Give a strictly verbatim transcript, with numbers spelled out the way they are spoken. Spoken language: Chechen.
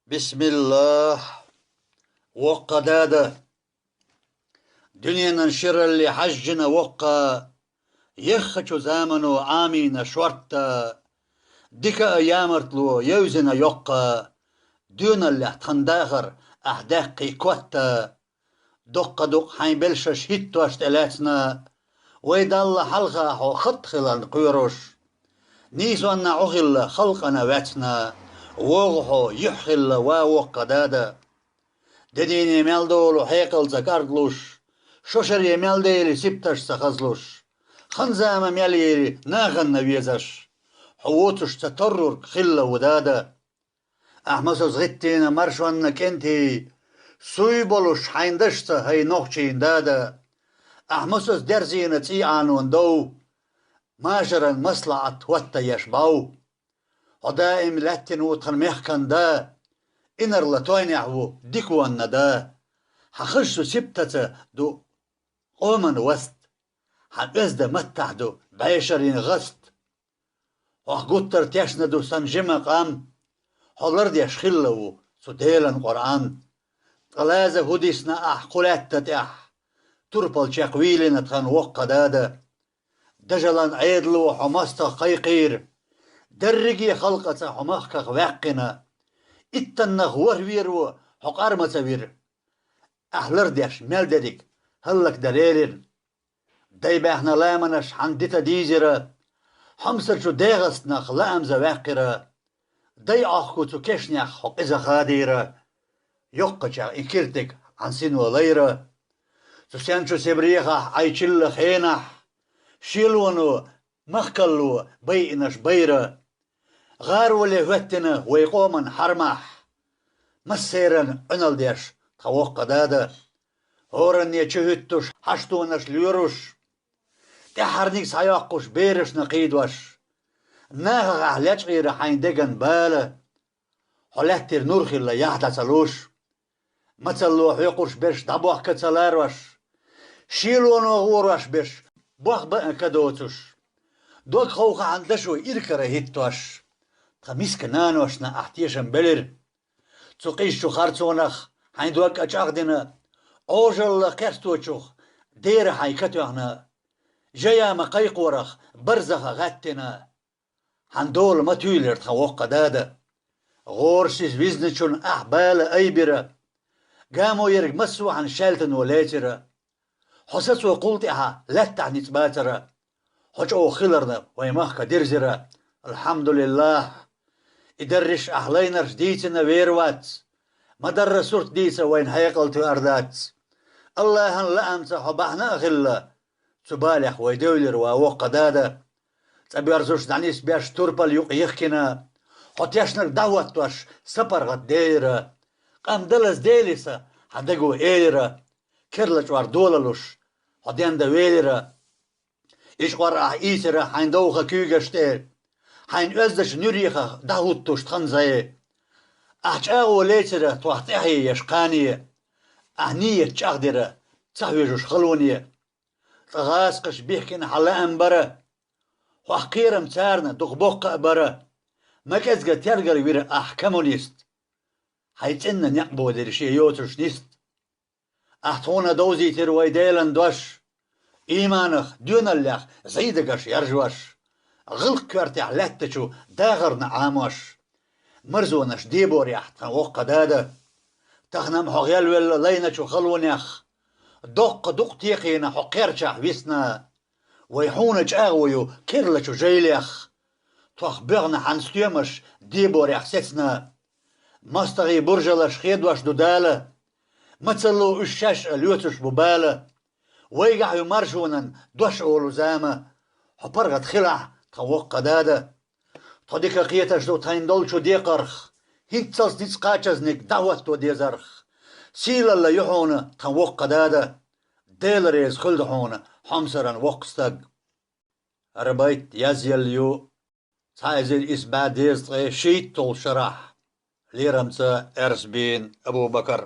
Бисмиллах. Воккха дада. Дуьненан ширалли хьажжина воккха, еххачу замано Ӏамийна шортта, дика а ямартло евзина йоккха, доьналлехь тхан дахар ахь даьккхий котта. Доккха дукъ хьайн белшаш хӀиттош тӀелаьцна, вай Далла хьалха хьо хатт хиларна кхоьруш. Нийсонна Ӏу хилла халкъана ваьцна, вогӀу хьо юьхь хилла ва воккха дада. Де дийне мел долу хьекъал ца кӀарглуш, шо шаре мел дели сибташ ца хазлуш, хан зама мел ери наханна везаш, хьо воцуш ца торрург хилла ву дада. Ахьмасас гӀиттийна маршонна кӀентий, суй болуш хьайн дашца хӀай нохчийн дада. Ахьмасас дерзийна цӀий Ӏанон дов, машаран маслаӀат хӀотта еш бав. Хьо даим лаьттина ву тхан мехкан да, инарла тойнехь ву диконна да. Хьан хазачу сибтаца ду къоман васт, хьан оьзда маттахь ду бӀешарийн гӀаст. Хьох гуттар тешна ду сан жима къам, хьо лардеш хилла ву цу Делан Къуръан. Ткъа лаза хӀу дисна ахь кху лаьтта тӀехь, турпал чекхвийлина тхан воккха дада. Дажалан Ӏедало хьо мостагӀ кхайкхийра, дерриге халкъаца хьо махках ваьккхина. Иттаннах ворхӀ вер ву хьо къар ма ца вира. Ахь лардеш мел дерриг хӀаллакдан лерина. Дай баьхна ламанаш хьан дита дийзира, хьомсарчу дегӀастанах лаамза ваьккхира. Дай Ӏохку цу кешнех хьо къиза хадийра, йоккхачех и киртиг хьан сино лайра. Цу сенчу Сибрехахь Ӏай чилла хенахь, шелоно, махкалло байинаш байра. ГӀароле хӀоьттина вай къоман хьармахь, массеран Ӏуьналдеш тхан воккха дада. ХӀоранне чу хӀуьттуш, хьаштонаш лоьруш, тӀаьххьарниг схьайоккхуш берашна кхийдош, нахах ахь лечкъийра хьайн деган бала. Хьо лаьттира нур хилла яхь дӀа ца луш. Мацалло хьоькхуш берш дӀабохка ца ларош, шелоно гӀорош берш бох баа ка доцуш, дог ховха хьан дашо иркара хӀиттош, тхан миска наношна ахь тешам белира. Цу къизачу харцонах хьайн дог а чӀагӀдина, Ӏожалла кхесточух дера хьайн ка тоьхна, жаяма кхайкхорах барзаха гӀаьттина. Хьан дола ма туьйлира тхан воккха дада. ГӀорасиз визначун ахь бала айбира. Гамо ерг массо а хьан шаьлтано лецира. Хьо сацо кхул тӀаьхьа лаьттахь ницкъ бацара. Хьо чӀогӀа хиларна вай махка дирзира. Алхьамдулиллах! И дарриш ахь лайнарш дийцина вер вац. Ма-дарра сурт дийца вайна хьекъал тоьар дац. Аллахьан лаамца хьо бахьана а хилла, цу балех вай девлира ва воккха дада. Цкъа боьрзуш дӀанисбеш турпал юкъ йихкина, хьо тешнарг дӀахӀоттош сапаргӀат делира. Къам далаза делиса хьан даго элира, керла чӀор долалуш, хьо денда велира. Ишкъор ахь ийцира хьайн довха куьйгаш тӀе, хьайн оьздачу нуьрехах дӀахӀуттуш тхан зӀе. Ахь чӀагӀо лецира тхох тӀаьхье еш кхане, ахь нийят чӀагӀдира ца хьоьжуш халоне. Ткъа гӀазкхаша бихкина хьан лаам бара, хьох кхерам царна дукха боккха а бара. Ма кӀезга тергал вира ахь, коммунист. Хьайн цӀенна некъ бодира шен йоцуш нист. Ахь тхуна довзийтира вай Делан дош, ийманах, доьналлех зӀийдагаш яржош, гӀиллакх коьртехь лаьттачу дахарна Ӏамош, марзонаш деборехь тхан воккха дада. Тахана-м хьо гӀелвелла лайначу халонех, доккха дукъ текхийна хьо кхерчахь висна. Вай хьуна чӀагӀо ю керлачу жайлех. Тхох боьхна хьан стоьмаш деборехь сецна. МостагӀий буржалаш хедош ду Дала. Мацалло уьш шаьш а лоьцуш бу бала. Вайгахь ю маршонан дош олу зама. Хьо паргӀат хилахь, тхан воккха дада. Тхо дика кхеташ ду тхайн долчу декхарх. ХӀинццалц ницкъ кхачазниг дӀахӀотто дезарх. Сийлалла ю хьуна, тхан воккха дада. Дела реза хуьлда хьуна, хьомсаран воккха стаг. ХӀара байт язъелла ю цхьа эзар исс бӀе дезткъе шийтталгӀачу шарахь, лерамца Эрсбин Абу-Бакар.